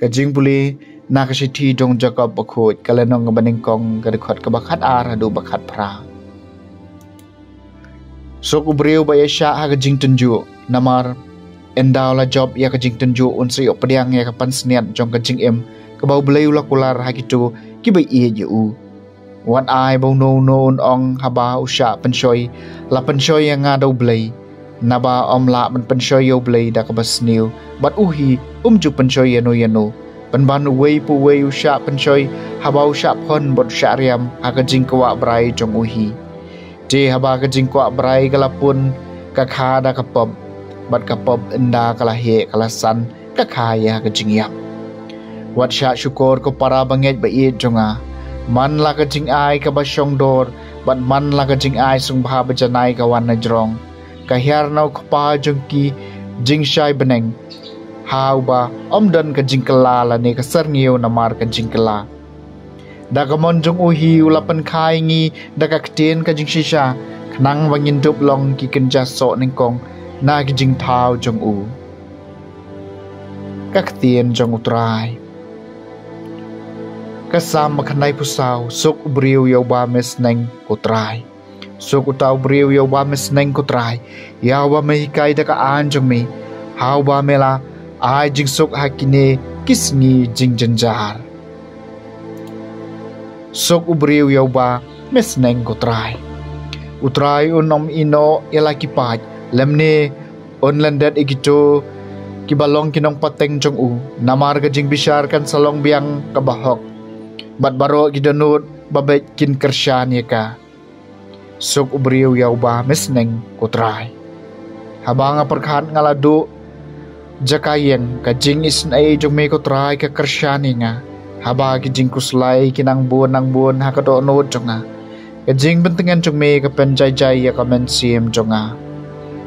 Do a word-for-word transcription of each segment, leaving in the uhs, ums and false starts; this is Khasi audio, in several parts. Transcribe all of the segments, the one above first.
Jingpule na ka shithi jong u Jakob bakhuid, ka lynnong kaba nyngkong, ka dkhot kaba khatar haduh ba khatphra. Suk u briew ba ïashah ha ka jingtynjuh, namar ynda u la jop ïa ka jingtynjuh un sa ïoh pdiang ïa ka pansngiat jong ka jingim kaba U Blei u la kular ha kito kiba ïeit ïa u. Wat ai ba uno uno un ong haba u shah pynshoi, la pynshoi ïa nga da U Blei. Naba ym lah ban pynshoi ïa U Blei da kaba sniew, bad u hi um ju pynshoi ïano ïano. Pynban uwei pa uwei u shah pynshoi haba u shah phon bad u shah riam ha ka jingkwah brai jong u hi. Te haba ka jingkwah brai ka la pun, ka kha da ka pop, bad ka pop ynda ka la heh ka la san, ka kha ïa ka jingïap. Wat shah shukor ko para bangeit ba ïeit jong nga. Man la ka jingai kaba shongdor, bad man la ka jingai sngewbha ba janai ka wan na jrong. Ka hiar na u kpa jong ki jingshai bneng, ha uba ym don ka jingkylla lane ka syrngiew namar ka jingkylla. Da ka mon jong u hi u la pynkha ïa ngi da ka ktien ka jingshisha, khnang ba ngin dup long ki kynja soh nyngkong na ki jingthaw jong u. Ka ktien jong U Trai. Ka Salm ba khyndaiphew saw. Suk u briew ïa uba me sneng ko Trai. Suk uta u briew ïa uba me sneng ko Trai, ïa uba me hikai da ka aiñ jong me, ha uba me la ai jingsuk ha kine ki sngi jingjynjar. Suk u briew ïa uba me sneng ko Trai. U Trai un ym ïehnoh ïa la ki paid, lymne un lyndet ïa kito kiba long ki nongpateng jong u. Namar ka jingbishar kan sa long biang kaba hok, bad baroh ki dohnud ba beit kin kyrshan ïa ka. Suk u briew ïa uba me sneng ko Trai. Haba nga pyrkhat nga la duh jaka ïeng, ka jingisynei jong me ko Trai ka kyrshan ïa nga. Haba ki jingkhuslai ki nang bun nang bun ha ka dohnud jong nga, ka jingbyntngen jong me ka pynjaijai ïa ka mynsiem jong nga.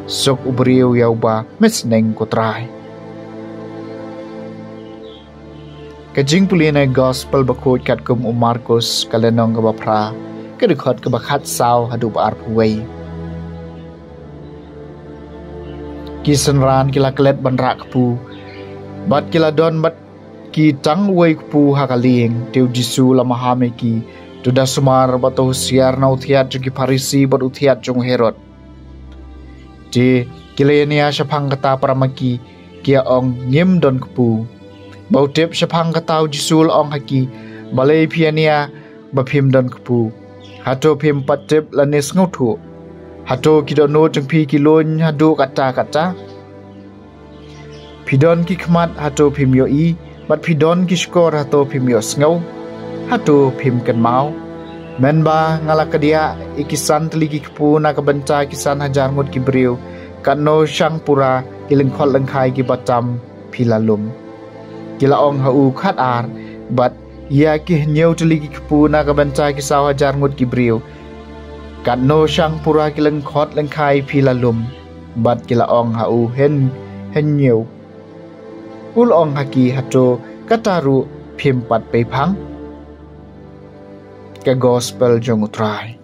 Suk u briew ïa uba me sneng ko Trai. Ka jingpule na ka Gospel bakhuid katkum u Markus, ka lynnong kaba phra, ka dkhot kaba khatsaw haduh ba arphew wei. Ki synran ki la klet ban rah kpu, bad ki la don bad ki tang uwei u kpu ha ka lieng. Te u Jisu u la maham ïa ki, to da sumar bad to husiar na u thiat jong ki Pharisi bad u thiat jong u Herod. Te ki la ïania shaphang kata para ma ki, ki ïa ong, ngim don kpu. Ba u tip shaphang kata, u Jisu u la ong ha ki, balei phi ïania ba phim don kpu? Hato phim pat tip lane sngewthuh? Hato ki dohnud jong phi ki lun haduh katta katta? Phi don ki khmat, hato phim ïohi? Bad phi don ki shkor, hato phim ïohsngew? Hato phim kynmaw? Mynba nga la kdiah ïa ki san tylli ki kpu na ka bynta ki san hajar ngut ki briew, katno shang pura ki lyngkhot lyngkhai kiba tam phi la lum? Ki la ong ha u, khatar. Bad ïa ki hynñiew tylli ki kpu na ka bynta ki saw hajar ngut ki briew, katno shang pura ki lyngkhot lyngkhai phi la lum? Bad ki la ong ha u, hyn, hynñiew. U la ong ha ki, hato kata ruh phim pat peiphang? Ka Gospel jong u Trai.